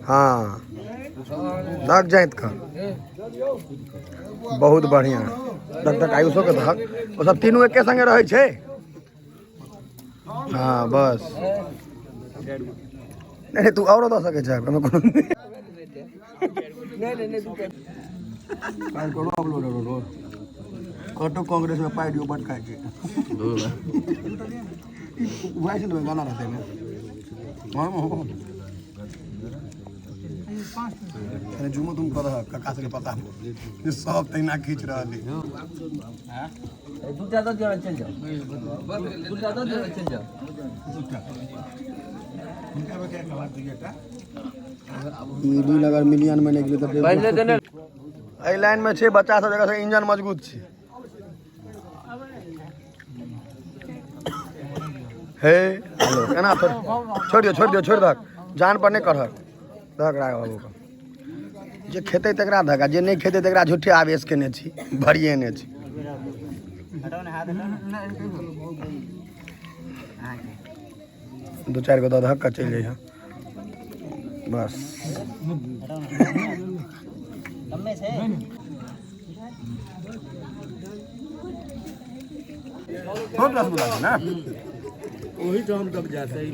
हाँ, धक जाइत का बहुत बढ़िया। धक धक आयुषो के धक। ओ सब तीनू एके संगे रहै छै। हाँ बस। नहीं तू औरो दऽ सकै छै, एहिमे कोनो कटो कांग्रेस में पाइ दियौ, बड खाइ छै। वएह छै ने गाना रहतै ने। अरे जुमो तुम कर काका सबके पता जे सब तहिना खींच रहल है। दूटा दऽ दियौ, चलि जाउ। दूटा दऽ दियौ, चलि जाउ। मिलियन अगर मिलियन में नहि गेलै तऽ पहिले देने। एहि लाइन में छै बच्चा सब जगह से इंजन मजबूत छै। हे हेलो, एना थोड़ छोड़ि दियौ, छोड़ि दियौ, छोड़ि दहक, जान पर नहि करहक। दहक राघव बाबू के, जे खेतै तकरा दहक आ जे नहि खेतै तकरा झूठे आवेश केने छी, भरिए ने छी। दू चारि गो दऽ दहक के चलि जइहऽ बस। बहुत रसगुल्ला छै ने। वही तो हम तब जाते ही।